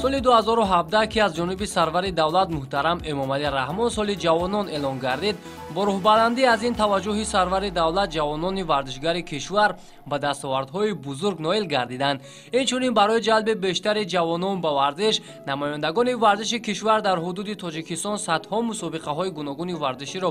Соли 2017 ки аз ҷониби сарвари давлат муҳтарам Эмомалӣ Раҳмон соли ҷавонон эълон гардид, бо рӯҳбаландӣ аз ин таваҷҷӯҳи сарвари давлат ҷавонони варзишгари кишвар ба дастовардҳои бузург ноил гардиданд. Инчунин барои ҷалби бештари ҷавонон ба варзиш, намояндагони варзиши кишвар дар ҳудуди Тоҷикистон садҳо мусобиқаҳои гуногуни варзиширо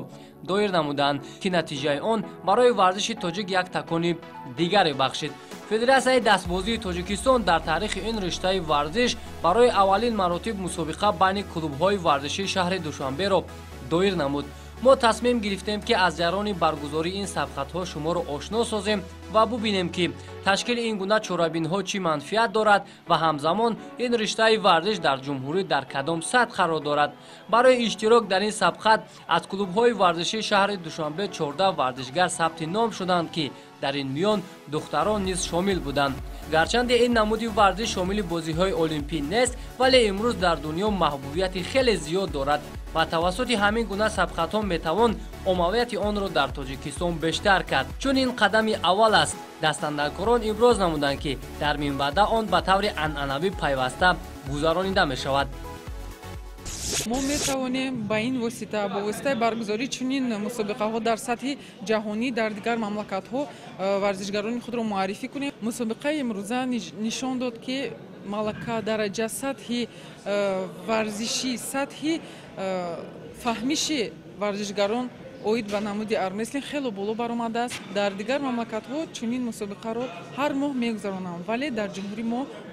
доир намуданд, ки натиҷаи он барои варзиши тоҷик як такони дигаре бахшид. Федератсияи дастбозии Тоҷикистон дар таърихи ин риштаи варзиш барои аввалин маротиб мусобиқа байни клубҳои варзишии шаҳри Душанберо доир намуд. Мо тасмим гирифтем, ки аз ҷараёни баргузории ин сабқатҳо шуморо ошно созем ва бубинем, ки ташкили ин гуна чорабинҳо чӣ манфиат дорад ва ҳамзамон ин риштаи варзиш дар ҷумҳурӣ дар кадом сатҳ қарор дорад. Барои иштирок дар ин сабқат аз клубҳои варзишии шаҳри Душанбе 14 варзишгар сабти ном шуданд, ки дар ин миён духтарон низ шомил буданд. Гарчанде ин намуди варзиш шомили бозиҳои олимпӣ нест, вале имрӯз дар дунё маҳбубияти хеле зиёд дорад ва тавассути ҳамин гуна сабқатҳо метавон оммавияти онро дар Тоҷикистон бештар кард. Чун ин қадами аввал аст, дастандаркорон иброз намуданд, ки дар минбаъда он ба таври анъанавӣ пайваста гузаронида мешавад. Мо метавонем ба ин восита, бо воситаи баргузории чунин мусобиқаҳо дар сатҳи ҷаҳонӣ дар дигар мамлакатҳо варзишгарони худро муаррифӣ кунем. Мусобиқаи имрӯза нишон дод, ки малака, дараҷа, сатҳи варзишӣ, сатҳи фаҳмиши варзишгарон оид ба намуди армреслинг хело боло баромадааст. Дар дигар мамлакатҳо чунин мусобиқаро ҳар моҳ мегузаронанд, вале дар ҷумҳурии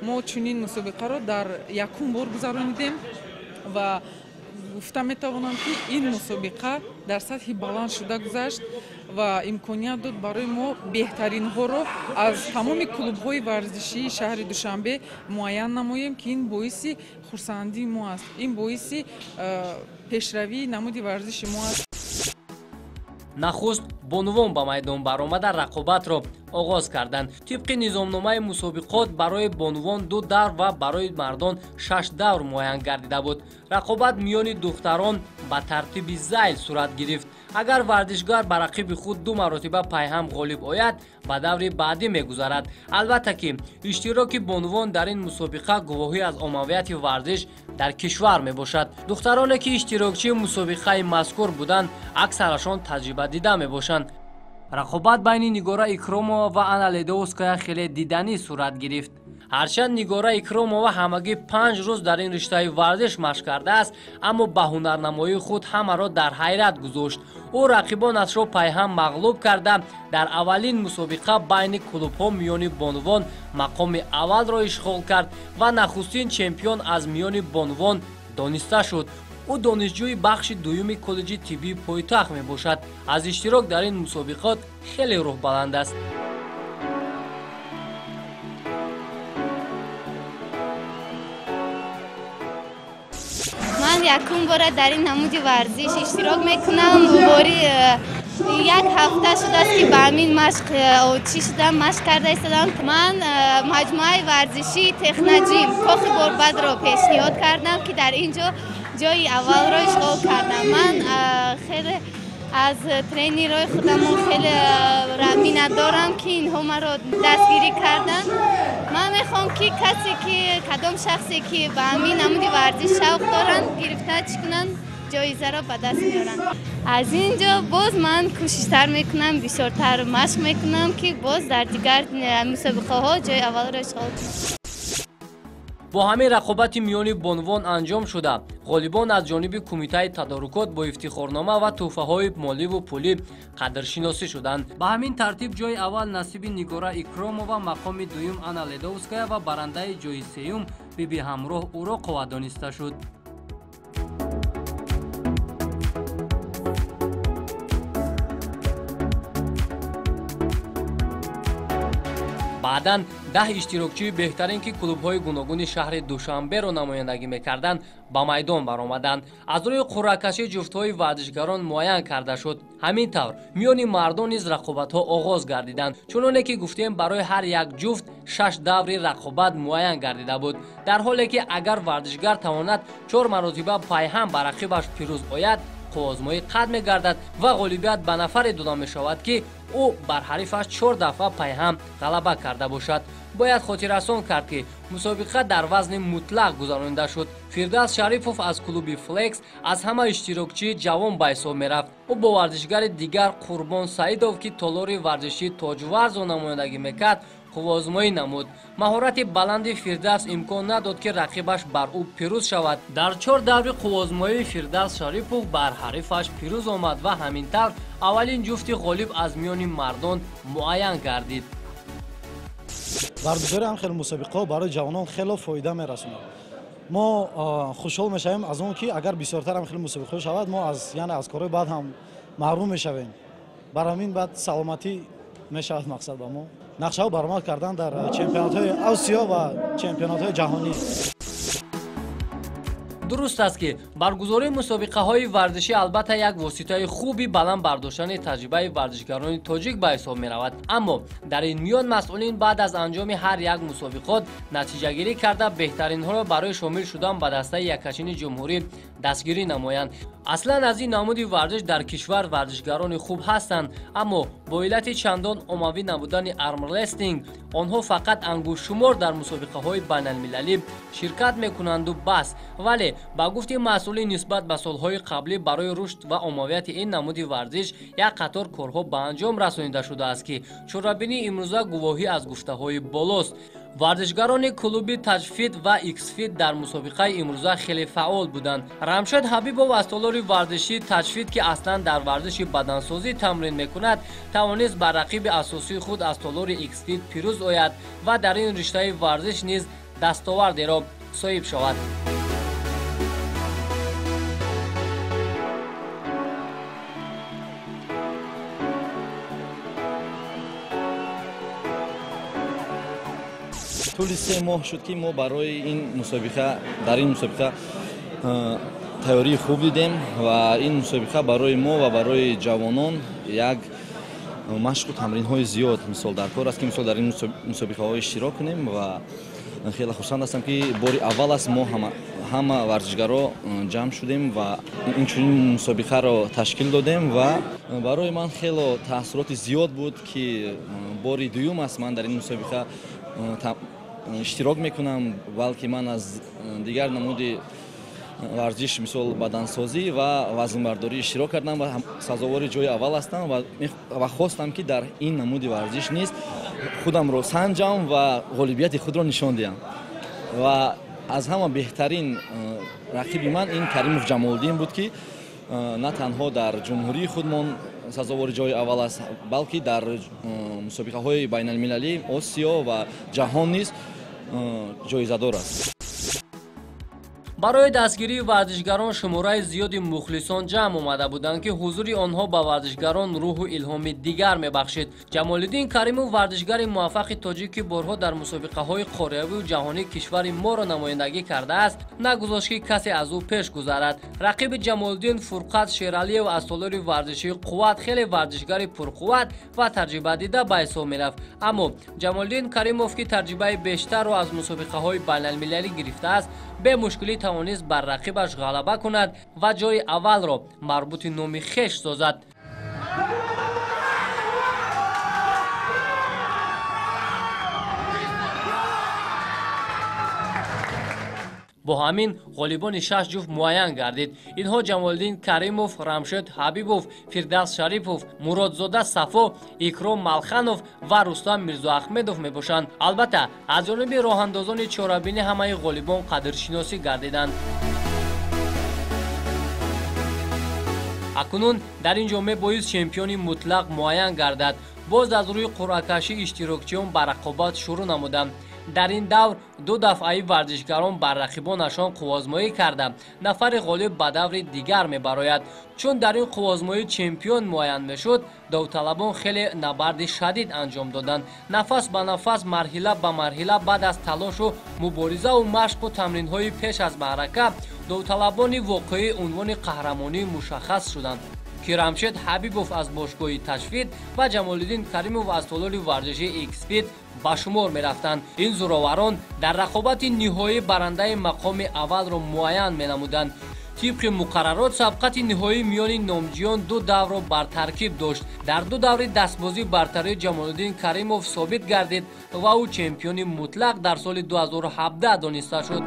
мо чунин мусобиқаро дар якум бор гузаронидем ва гуфта метавонам, ки ин мусобиқа дар сатҳи баланд шуда гузашт ва имконият дод барои мо беҳтаринҳоро аз тамоми клубҳои варзишии шаҳри Душанбе муайян намоем, ки ин боиси хурсандии мо аст, ин боиси пешравии намуди варзиши мо аст. Нахуст бонувон ба майдон баромада рақобатро оғоз карданд. Тибқи низомномаи мусобиқот барои бонувон 2 давр ва барои мардон 6 давр муайян гардида буд. Рақобат миёни духтарон ба тартиби зайл сурат гирифт. Агар варзишгар ба рақиби худ 2 маротиба пайҳам ғолиб ояд, ба даври баъдӣ мегузарад. Албатта ки иштироки бонувон дар ин мусобиқа гувоҳӣ аз оммавияти варзиш дар кишвар мебошад. Духтароне ки иштирокчии мусобиқаи мазкур буданд, аксарашон таҷрибадида мебошанд. Рақобат байни Нигора Икромова ва Анна Ледовская хеле диданӣ сурат гирифт. Ҳарчанд Нигора Икромова ҳамагӣ 5 рӯз дар ин риштаи варзиш машқ кардааст, аммо ба ҳунарнамоии худ ҳамаро дар ҳайрат гузошт. Ӯ рақибонашро пайҳам мағлуб карда, дар аввалин мусобиқа байни клубҳо миёни бонувон мақоми аввалро ишғол кард ва нахустин чемпион аз миёни бонувон дониста шуд. Ӯ донишҷӯи бахши дуюми коллеҷи тиббии пойтахт мебошад. Аз иштирок дар ин мусобиқот хеле рӯҳбаланд аст. Ман якум бора дар ин намуди варзиш иштирок мекунам. Бори як ҳафта шудааст, ки ба ҳамин машқ чӣ шудам, машқ карда истодам. Ман маҷмӯаи варзишии Техноҷим Кохи Борбадро пешниҳод кардам, ки дар ин ҷо ҷои аввалро ишғол кардам. Ман хеле аз тренерҳои худамон хеле миннатдорам, ки инҳо маро дастгирӣ карданд. Ман мехоҳам, ки касе ки кадом шахсе ки ба ҳамин намуди варзиш шавқ доранд, гирифта чӣ кунанд, ҷоизаро ба даст меоранд. Аз ин ҷо боз ман кӯшиштар мекунам, бисёртар машқ мекунам, ки боз дар дигар мусобиқаҳо ҷои аввалро ишғол кунам. Бо ҳамин рақобати миёни бонувон анҷом шуда, ғолибон аз ҷониби кумитаи тадорукот бо ифтихорнома ва тӯҳфаҳои моливу пулӣ қадршиносӣ шуданд. Ба ҳамин тартиб ҷои аввал насиби Нигора Икромова, мақоми дуюм Анна Ледовская ва барандаи ҷои сеюм Биби Ҳамроҳ Уроқова дониста шуд. Баъдан 10 иштирокчии беҳтарин, ки клубҳои гуногуни шаҳри Душанберо намояндагӣ мекарданд, ба майдон баромаданд. Аз рӯи қуръакашӣ ҷуфтҳои варзишгарон муайян карда шуд. Ҳамин тавр миёни мардон низ рақобатҳо оғоз гардиданд. Чуноне ки гуфтем, барои ҳар як ҷуфт 6 даври рақобат муайян гардида буд, дар ҳоле ки агар варзишгар тавонад 4 маротиба пайҳам ба рақибаш пирӯз ояд, қувваозмоӣ қатъ мегардад ва ғолибият ба нафаре дода мешавад, ки ӯ бар ҳарифаш 4 дафъа пайҳам ғалаба карда бошад. Бояд хотиррасон кард, ки мусобиқа дар вазни мутлақ гузаронида шуд. Фирдавс Шарипов аз клуби Флекс аз ҳама иштирокчии ҷавон ба ҳисоб мерафт. Ӯ бо варзишгари дигар Қурбон Саидов, ки толори варзишии Тоҷварзро намояндагӣ мекард, қувваозмоӣ намуд. Маҳорати баланди Фирдавс имкон надод, ки рақибаш бар ӯ пирӯз шавад. Дар 4 даври қувваозмоии Фирдавс Шарипов бар ҳарифаш пирӯз омад ва ҳамин тавр аввалин ҷуфти ғолиб аз миёни мардон муайян гардид. Баргузории ҳам хеле мусобиқаҳо барои ҷавонон хеле фоида мерасонад. Мо хушҳол мешавем аз он, ки агар бисёртар ҳам хеле мусобиқаҳо шавад, мо аз яъне аз корҳои бад ҳам маҳрум мешавем. Бар ҳамин баъд саломатӣ мешавад мақсад ба мо. Нақшаҳо баромад кардан дар чемпионатҳои Осиё ва чемпионатҳои ҷаҳонӣ. Дуруст аст, ки баргузории мусобиқаҳои варзишӣ албатта як воситаи хуби баланд бардоштани таҷрибаи варзишгарони тоҷик ба ҳисоб меравад, аммо дар ин миён масъулин баъд аз анҷоми ҳар як мусобиқот натиҷагирӣ карда, беҳтаринҳоро барои шомил шудан ба дастаи яккачини ҷумҳурӣ дастгирӣ намоянд. Аслан аз ин намуди варзиш дар кишвар варзишгарони хуб ҳастанд, аммо бо иллати чандон оммавӣ набудани армрестлинг онҳо фақат ангуштшумор дар мусобиқаҳои байналмилалӣ ширкат мекунанду бас. Вале ба гуфти масъулин, нисбат ба солҳои қаблӣ барои рушд ва оммавияти ин намуди варзиш як қатор корҳо ба анҷом расонида шудааст, ки чорабинии имрӯза гувоҳӣ аз гуфтаҳои болост. Варзишгарони клуби Таҷфит ва Иксфит дар мусобиқаи имрӯза хеле фаъол буданд. Рамшед Ҳабибов аз толори варзишии Таҷфит, ки аслан дар варзиши бадансозӣ тамрин мекунад, тавонист бар рақиби асосии худ аз толори Иксфит пирӯз ояд ва дар ин риштаи варзиш низ дастовардеро соҳиб шавад. Тӯли 3 моҳ шуд, ки мо барои ин мусобиқа дар ин мусобиқа тайёрии хуб дидем ва ин мусобиқа барои мо ва барои ҷавонон як машқу тамринҳои зиёд мисол дар кор аст, ки мисол дар ин мусобиқаҳо иштирок кунем ва хеле хурсанд ҳастам, ки бори аввал аст мо ҳама варзишгаро ҷамъ шудем ва инчунин мусобиқаро ташкил додем ва барои ман хеле таассуроти зиёд буд, ки бори дуюм аст ман дар ин мусобиқа иштирок мекунам, балки ман аз дигар намуди варзиш мисол бадансозӣ ва вазнбардорӣ иштирок кардам ва сазовори ҷои аввал ҳастам ва хостам, ки дар ин намуди варзиш низ худамро санҷам ва ғолибияти худро нишон диҳам. Ва аз ҳама беҳтарин рақиби ман ин Каримов Ҷамолиддин буд, ки на танҳо дар ҷумҳурии худмон сазовори ҷои аввал аст, балки дар мусобиқаҳои байналмилалӣ, Осиё ва ҷаҳон низ ҷоизадор аст. Барои дастгирии варзишгарон шумораи зиёди мухлисон ҷамъ омада буданд, ки ҳузури онҳо ба варзишгарон рӯҳу илҳоми дигар мебахшид. Ҷамолиддин Каримов, варзишгари муваффақи тоҷик, ки борҳо дар мусобиқаҳои қорриявию ҷаҳонӣ кишвари моро намояндагӣ кардааст, нагузошт, ки касе аз ӯ пеш гузарад. Рақиби Ҷамолиддин Фурқат Шералиев аз толори варзишии Қувват хеле варзишгари пурқувват ва таҷрибадида ба ҳисоб мерафт, аммо Ҷамолиддин Каримов, ки таҷрибаи бештарро аз мусобиқаҳои байналмилалӣ гирифтааст, бемушкилӣ тавонист бар рақибаш ғалаба кунад ва ҷои аввалро марбути номи хеш созад. Бо ҳамин ғолибони 6 ҷуфт муайян гардид. Инҳо Ҷамолиддин Каримов, Рамшед Ҳабибов, Фирдавс Шарипов, Муродзода Сафо, Икром Малханов ва Рустам Мирзоахмедов мебошанд. Албатта, аз ҷониби роҳандозони чорабинӣ ҳамаи ғолибон қадршиносӣ гардиданд. Акнун дар ин ҷо мебоист чемпиони мутлақ муайян гардад. Боз аз рӯи қуръакашӣ иштирокчиён ба рақобат шурӯъ намуданд. Дар ин давр 2 дафъаи варзишгарон бар рақибонашон қувваозмоӣ карда, нафари ғолиб ба даври дигар мебарояд. Чун дар ин қувваозмоӣ чемпион муайян мешуд, довталабон хеле набарди шадид анҷом доданд. Нафас ба нафас, марҳила ба марҳила, баъд аз талошу муборизаву машқу тамринҳои пеш аз маърака, довталабони воқеӣ унвони қаҳрамонӣ мушаххас шуданд, ки Рамшед Ҳабибов аз бошгоҳи Таҷфит ва Ҷамолиддин Каримов аз толори варзишии Иксфит ба шумор мерафтанд. Ин зӯроварон дар рақобати ниҳоӣ барандаи мақоми аввалро муайян менамуданд. Тибқи муқаррарот, сабқати ниҳоӣ миёни номҷиён ду даврро бар таркиб дошт. Дар ду даври дастбозӣ бартарии Ҷамолиддин Каримов собит гардид ва ӯ чемпиони мутлақ дар соли 2017 дониста шуд.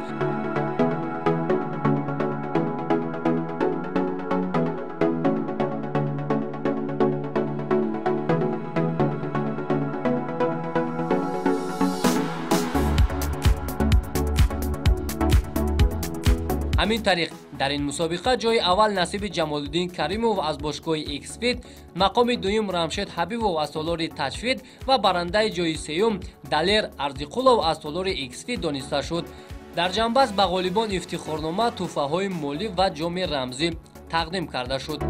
Ҳамин тариқ дар ин мусобиқа ҷои аввал насиби Ҷамолиддин Каримов аз бошгоҳи Иксфит, мақоми дуюм Рамшед Ҳабибов аз толори Таҷфит ва барандаи ҷои сеюм Далер Арзиқулов аз толори Иксфит дониста шуд. Дар ҷанбаст ба ғолибон ифтихорнома, тӯҳфаҳои молӣ ва ҷоми рамзӣ тақдим карда шуд.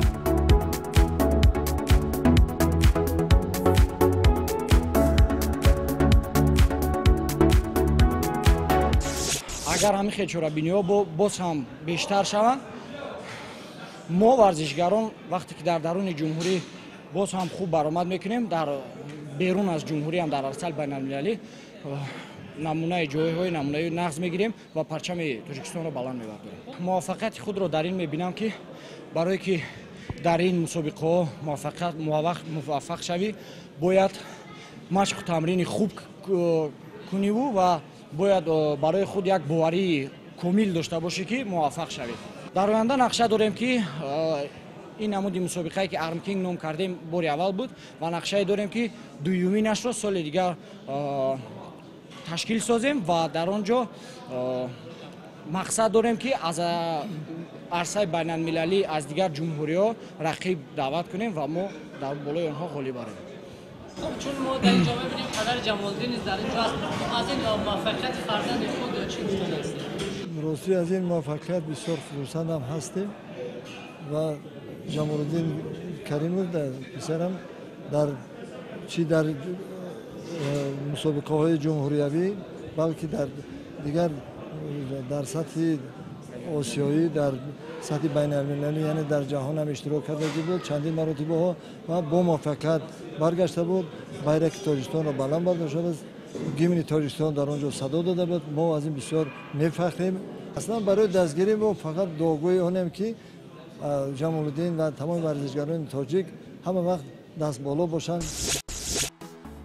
Агар ҳамин хел чорабиниҳо боз ҳам бештар шаванд, мо варзишгарон вақте ки дар даруни ҷумҳурӣ боз ҳам хуб баромад мекунем, дар берун аз ҷумҳурӣ ҳам дар арсаи байналмилалӣ намунаи ҷойҳои намунаи нағз мегирем ва парчами Тоҷикистонро баланд мебардорем. Муваффақияти худро дар ин мебинам, ки барое ки дар ин мусобиқаҳо муваффақ шавӣ, бояд машқу тамрини хуб куниву ва бояд барои худ як боварии комил дошта бошӣ, ки муваффақ шавед. Дар оянда нақша дорем, ки ин намуди мусобиқае ки Армкинг ном кардем бори аввал буд ва нақшае дорем, ки дуюминашро соли дигар ташкил созем ва дар он ҷо мақсад дорем, ки аз арсаи байналмилалӣ аз дигар ҷумҳуриҳо рақиб даъват кунем ва мо дар болои онҳо ғолиб барем. Хуб, чун мо дар инҷо мебинем падари Ҷамолиддин низ дар инҷо аст, аз ин муваффақияти фарзанди худ чӣ гуфтан ҳастед? Ростӣ аз ин муваффақият бисёр хурсандам ҳастем ва Ҷамолиддин Каримов писарам дар чи дар мусобиқаҳои ҷумҳуриявӣ, балки дар дигар дар сатҳи осиёӣ, дар сатҳи байналмилалӣ, яъне дар ҷаҳон ҳам иштирок кардагӣ буд чандин маротибаҳо ва бо муваффақият баргашта буд. Байрақи Тоҷикистонро баланд бардоштааст, гимни Тоҷикистон дар он ҷо садо дода буд. Мо аз ин бисёр мефахрем. Аслан барои дастгирӣ мо фақат дуогӯи онем, ки Ҷамолиддин ва тамоми варзишгарони тоҷик ҳама вақт дастболо бошанд.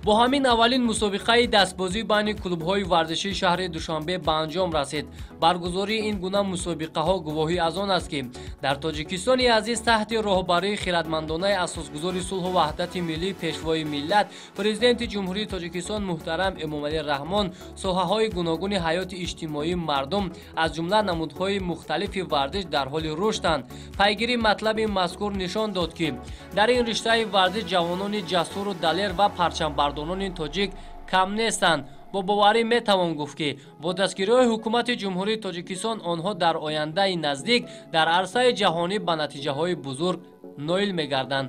Бо ҳамин аввалин мусобиқаи дастбозӣ байни клубҳои варзишии шаҳри Душанбе ба анҷом расид. Баргузории ин гуна мусобиқаҳо гувоҳӣ аз он аст, ки дар Тоҷикистони азиз таҳти роҳбарии хиратмандонаи асосгузори сулҳу ваҳдати миллӣ, пешвои миллат, президенти Ҷумҳурии Тоҷикистон муҳтарам Эмомалӣ Раҳмон соҳаҳои гуногуни ҳаёти иҷтимоии мардум, аз ҷумла намудҳои мухталифи варзиш дар ҳоли рушданд. Пайгирии матлаби мазкур нишон дод, ки дар ин риштаи варзиш ҷавонони ҷасуру далер ва парчамбардорони тоҷик кам нестанд. Бо боварӣ метавон гуфт, ки бо дастгириҳои ҳукумати Ҷумҳурии Тоҷикистон онҳо дар ояндаи наздик дар арсаи ҷаҳонӣ ба натиҷаҳои бузург ноил мегарданд.